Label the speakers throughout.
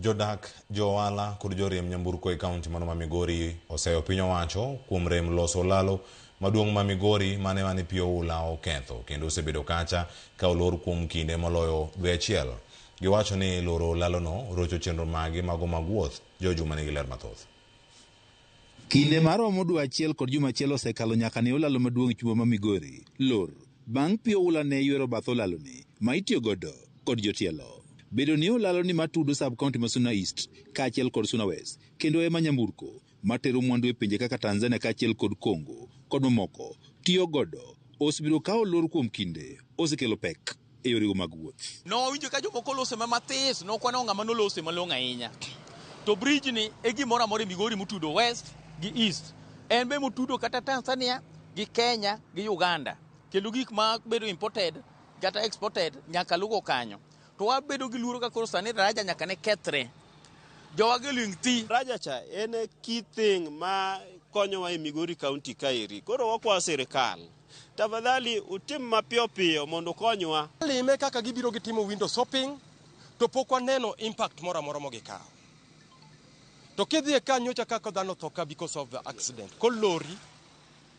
Speaker 1: Jodak, jo ohala kod joriemb nyamburko e kaunti mano ma Migori oseyo piny owacho kuom rem loso olalo maduong' ma Migori mane mane pi oula oketho kendo osebedo kacha ka olor kuom kinde moloyo dwe achiel. Giwacho ni loro olalono rocho chenro magi mago mag wuoth. George Juma nigi ler mathoth.
Speaker 2: Kinde maromo dwe achiel kod juma achiel osekalo nyaka ne olalo maduong' e chuma ma Migori lor bang' pi oula ne ywero bath olaloni ma itiyo godo kod jotielo. Bedo ni olaloni matudo sub county ma Suna East kaachiel kod Suna West kendo ema nyamburko matero mwandu e pinje kaka Tanzania kaachiel kod Congo kod mamoko tiyo godo osebedo ka olor kuom kinde osekelo pek e yorego mag wuoth.
Speaker 3: Nowinjo ka jomoko lose ma mathis, nokwaneno ng'ama nolose malong'o ahinya. To bridge ni e gimoro amora e Migori motudo West gi East. En be motudo kata Tanzania gi Kenya gi Uganda. Kendo gik ma bedo imported kata exported nyaka lugo kanyo. To wabedo gi luoro ka koro sani daraja nyaka ne kethre. Jowa gi ling thi.
Speaker 4: Daraja cha en e key thing ma konyowa e Migori County kaeri. Koro wakwayo sirikal, tafadhali utim mapiyo piyo mondo ukonywa.
Speaker 5: Lime kaka gibiro gitimo window shopping to pok waneno impact moro amora mogikawo. To kidhi e ka nyocha kaka dhano otho ka because of the accident, ko lori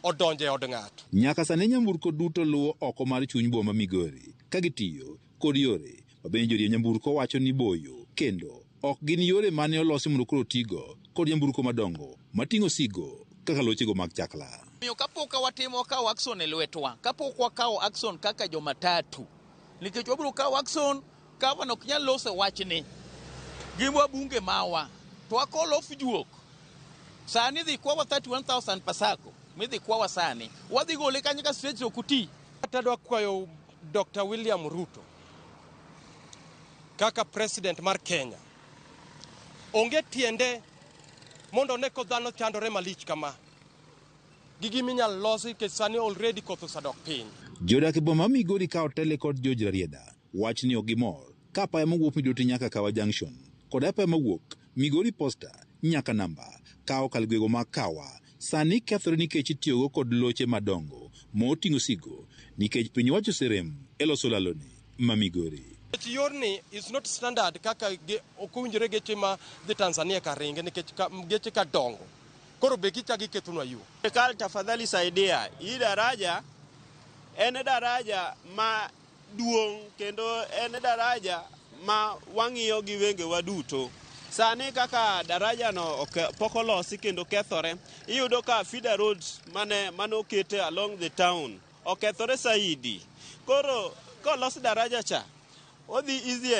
Speaker 5: odonjo e od ng'ato.
Speaker 2: Nyaka sani nyamburko duto luwo oko mar chuny boma Migori ka gitiyo kod yore ma bende joriemb nyamburko wacho ni boyo kendo ok gin yore mane olosi mondo koro otigo kod nyamburko madongo mating'o osigo kaka lochego mag chakla.
Speaker 3: Omiyo kapok watimo wakawo action e lwetwa, kapok wakawo action kaka jomatatu, nikech wabiro kawo action, gavana ok nyal loso wachni gi wabunge mawa, to wa call off juok. Sani idhi kwawa 31,000 pasako midhi kwawa sani, wadhi gole kanyo ka stage ok oti.
Speaker 5: Adwa kwayo Dr. William Ruto kaka president mar Kenya, onge tiende mondo one ko dhano chandore malich kama gi gima inyalo losi nikech sani already koth osedok piny.
Speaker 2: Jodak e boma ma Migori ka otele kod George Rarieda wach ni ok gimor ka apaya mawuok Midoti nyaka Kawa Junction kod apaya mawuok Migori Posta nyaka namba ka okalo gwego mag Kawa sani kethore nikech itiyogo kod loche madongo moting'o osigo nikech piny owacho oserem e loso laloni ma Migori.
Speaker 5: Nikech yorni is not standard kaka ok owinjore geche ma dhi Tanzania ka ringe nikech geche ka dongo koro be gichako gikethonwa yo.
Speaker 4: Serikal tafadhali saidia, hii daraja en daraja ma duong' kendo en daraja ma wang'iyo gi wengewa duto. Sani kaka daraja no pok olosi kendo kethore, iyudo ka feeder roads mane okete along the town okethore saidi. Koro kolos daraja cha, odhi easy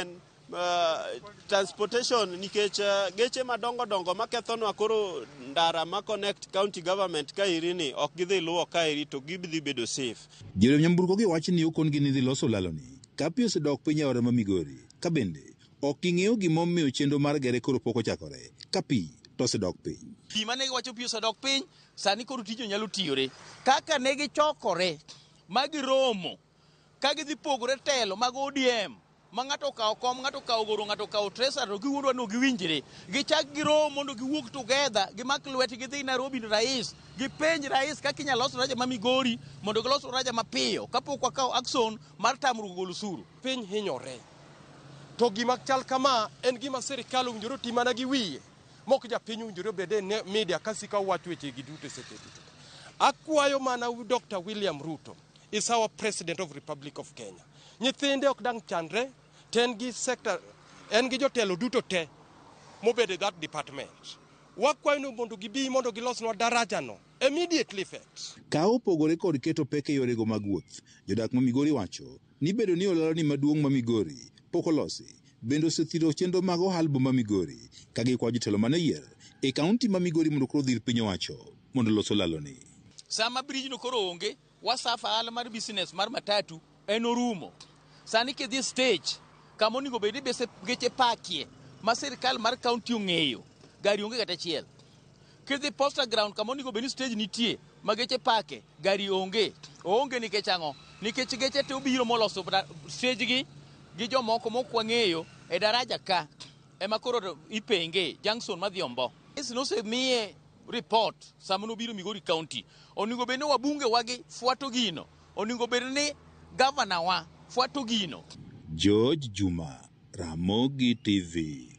Speaker 4: transportation nikech geche madongo dongo makethonwa koro ndara ma connect county government kaeri ni ok gidhi luwo kaeri to gidhi bedo safe.
Speaker 2: Joriemb nyamburko gi wacho ni okon gi ni dhi loso laloni ka pi osedok piny e aora ma Migori, ka bende ok ging'eyo gimomiyo chenro mar gere koro pok ochakore ka pi to osedok piny.
Speaker 3: Pi mane giwacho pi osedok piny, sani koro tijno nyalo tiyore. Kaka ne gichokore ma giromo ka gidhi pogore telo mag ODM ma ng'ato okawo kom, ng'ato okawo goro, ng'ato okawo treasurer to giwuondwa ni ok giwinjre. Gichak girom mondo giwuog together, gimak lwetgi gidhi Nairobi ni rais, gipenj rais kaka inyalo los daraja ma Migori mondo gilos daraja mapiyo kapok wakawo action mar tamruok golo osuru.
Speaker 5: Piny hinyore. To gima chal kama en gima sirikal owinjore oti mana gi wiye mok japiny owinjore obed e media ka sika wacho weche gi duto seche duto. Akwayo mana Dr. William Ruto is our president of Republic of Kenya. Nyithinde ok dang' chandre to en gi sector, en gi jotelo duto te mobedo e that department. Wakwayo ni mondo gibi mondo gilosnwa daraja no immediately effect.
Speaker 2: Ka opogore kod keto pek e yorego mag wuoth, jodak ma Migori wacho ni bedo ni olaloni maduong' ma Migori pok olosi bende osethiro chenro mag ohal boma Migori ka gikwayo jotelo mane oyier e kaunti ma Migori mondo koro odhir piny owacho mondo olos olaloni.
Speaker 3: Sama bridge no koro onge, wasafa ohala mar business mar matatu en orumo. Sani kidhi stage kama onego bed ni geche pakie ma sirkal mar county ong'eyo, gari onge kata achiel. Kidhi posta ground kama onego bed ni stage nitie ma geche pake, gari onge. Oonge nikech ang'o? Nikech geche te obiro moloso stage gi gi jomoko mok wang'eyo e daraja ka ema koro ipenge junction madhi Ombo. Nosemiye report sama nobiro Migori County. Onego bed ni wabunge wagi fuato gino. Onego bed ni gavana wa fuato gino.
Speaker 2: George Juma, Ramogi TV.